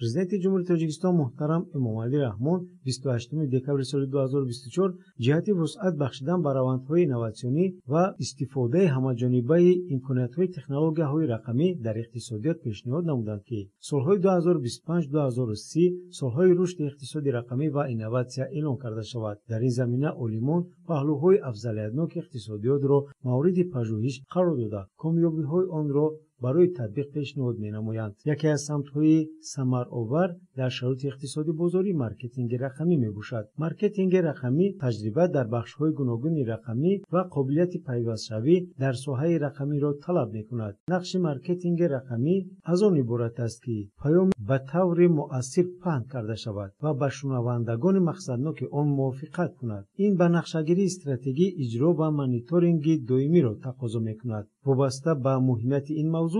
Президенти Ҷумҳурии Тоҷикистон муҳтарам Эмомалӣ Раҳмон 28 декабри соли 2024 ҷиҳати вусъат бахшидан ба равандҳои инноватсионӣ ва истифодаи ҳамаҷонибаи имкониятҳои технологияҳои рақамӣ дар иқтисодиёт пешниҳод намуданд, ки солҳои 2025-2030 солҳои рушди иқтисоди рақамӣ ва инноватсия эълон карда шавад. Дар ин замина олимон паҳлӯҳои афзалиятноки иқтисодиётро мавриди пажӯҳиш қарор дода, комёбиҳои онро барои татбиқ пешниҳод менамоянд. Яке аз самтҳои самаровар дар шароити иқтисоди бозорӣ маркетинги рақамӣ мебошад. Маркетинги рақамӣ таҷриба дар бахшҳои гуногуни рақамӣ ва қобилияти пайвастшавӣ дар соҳаи рақамиро талаб мекунад. Нақши маркетинги рақамӣ аз он иборат аст, ки паём ба таври муассир паҳн карда шавад ва ба шунавандагони мақсадноки он мувофиқат кунад. Ин ба нақшагирии стратегӣ, иҷро ва мониторинги доимиро тақозо мекунад. Вобаста ба муҳимияти ин мавзӯъ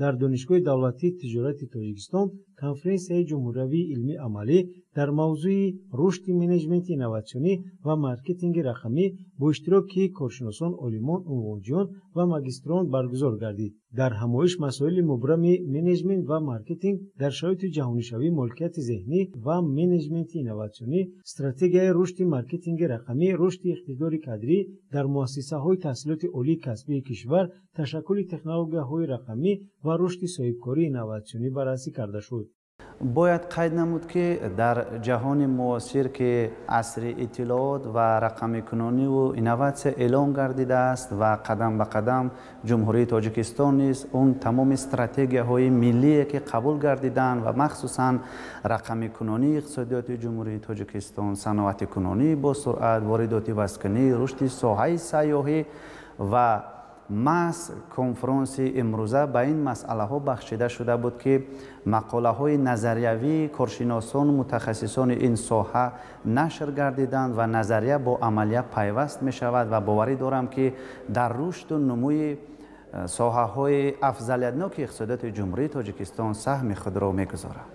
дар Донишгоҳи давлатии тиҷорати Тоҷикистон конференсияи ҷумҳуриявии илмии амалӣ дар мавзӯи рушди менеҷменти инноватсионӣ ва маркетинги рақамӣ бо иштироки коршиносон, олимон, унвонҷӯён ва магистрон баргузор гардид. Дар ҳамоиш масоили мубрами менеҷмент ва маркетинг дар шароити ҷаҳонишавии моликияти зеҳнӣ ва менеҷменти инноватсионӣ, стратегияи рушди маркетинги рақамӣ, рушди иқтидори кадрӣ дар муассисаҳои таҳсилоти олии касбии кишвар, ташаккули технологияҳои рақамӣ ва рушди соҳибкории инноватсионӣ баррасӣ карда шуд. Бояд қайд намуд, ки дар ҷаҳони муосир, ки асри иттилоот ва рақамикунониву инноватсия эълон гардидааст ва қадам ба қадам Ҷумҳурии Тоҷикистон низ он тамоми стратегияҳои миллие, ки қабул гардиданд, ва махсусан рақамикунонии иқтисодиёти Ҷумҳурии Тоҷикистон, саноатикунонии босуръат, воридоти вазкунӣ, рушди соҳаи сайёҳӣ ва маҳз конфронси имрӯза ба ин масъалаҳо бахшида шуда буд, ки мақолаҳои назариявии коршиносону мутахассисони ин соҳа нашр гардиданд ва назария бо амалия пайваст мешавад. Ва боварӣ дорам, ки дар рушду нумӯи соҳаҳои афзалиятноки иқтисодиёти Ҷумҳурии Тоҷикистон саҳми худро мегузорад.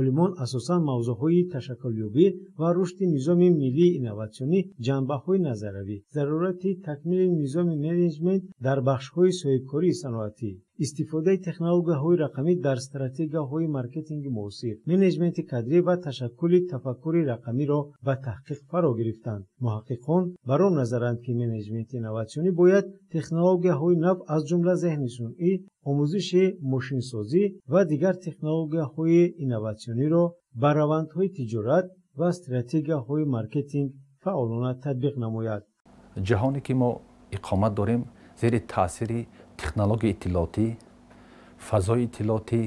Олимон асосан мавзӯъҳои ташаккулёбӣ ва рушди низоми миллии инноватсионӣ, ҷанбаҳои назариявӣ, зарурати такмили низоми менеҷмент дар бахшҳои соҳибкории саноатӣ, истифодаи технологияҳои рақамӣ дар стратегияҳои маркетинги муосир, менеҷменти кадрӣ ва ташаккули тафаккури рақамиро ба таҳқиқ фаро гирифтанд. Муҳаққиқон бар он назаранд, ки менеҷменти инноватсионӣ бояд технологияҳои нав, аз ҷумла зеҳни сунъӣ, омӯзиши мошинсозӣ ва дигар технологияҳои инноватсиониро ба равандҳои тиҷорат ва стратегияҳои маркетинг фаъолона татбиқ намояд. Ҷаҳоне, ки мо иқомат дорем, зери таъсири технологияи иттилоотӣ, фазои иттилоотӣ,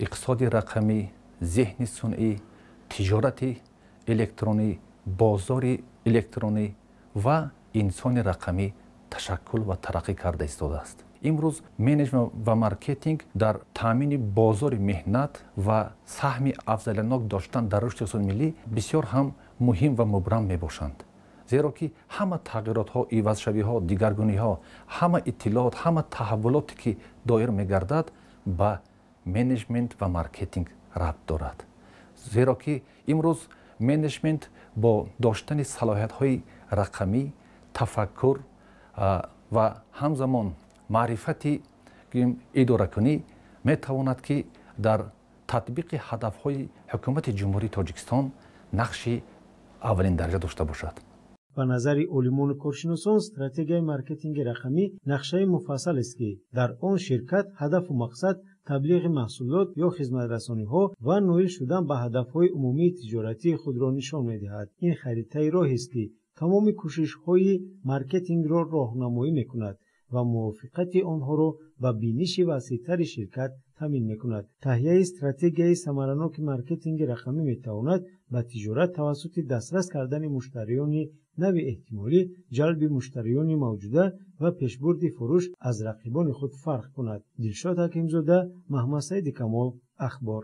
иқтисоди рақамӣ, зеҳни сунъӣ, тиҷорати электронӣ, бозори электронӣ ва инсони рақамӣ ташаккул ва тараққӣ карда истодааст. Имрӯз менеҷмент ва маркетинг дар таъмини бозори меҳнат ва саҳми афзалиятнок доштан дар рушди иқтисоди миллӣ бисёр ҳам муҳим ва мубрам мебошанд, зеро ки ҳама тағйиротҳо, ивазшавиҳо, дигаргуниҳо, ҳама иттилоот, ҳама таҳаввулоте, ки доир мегардад, ба менеҷмент ва маркетинг рабт дорад, зеро ки имрӯз менеҷмент бо доштани салоҳиятҳои рақамӣ, тафаккур ва ҳамзамон маърифати идоракунӣ метавонад, ки дар татбиқи ҳадафҳои Ҳукумати Ҷумҳурии Тоҷикистон нақши аввалин дараҷа дошта бошад. Ба назари олимону коршиносон, стратегияи маркетинги рақамӣ нақшаи муфассал аст, ки дар он ширкат ҳадафу мақсад, таблиғи маҳсулот ё хизматрасониҳо ва ноил шудан ба ҳадафҳои умумии тиҷоратии худро нишон медиҳад. Ин харитаи роҳест, ки тамоми кӯшишҳои маркетингро роҳнамоӣ мекунад ва мувофиқати онҳоро ба биниши васеътари ширкат таъмин мекунад. Таҳияи стратегияи самараноки маркетинги рақамӣ метавонад ба тиҷорат тавассути дастрас кардани муштариёни нави эҳтимолӣ, ҷалби муштариёни мавҷуда ва пешбурди фурӯш аз рақибони худ фарқ кунад. Дилшод Ҳакимзода, Маҳмадсаиди Камол, Ахбор.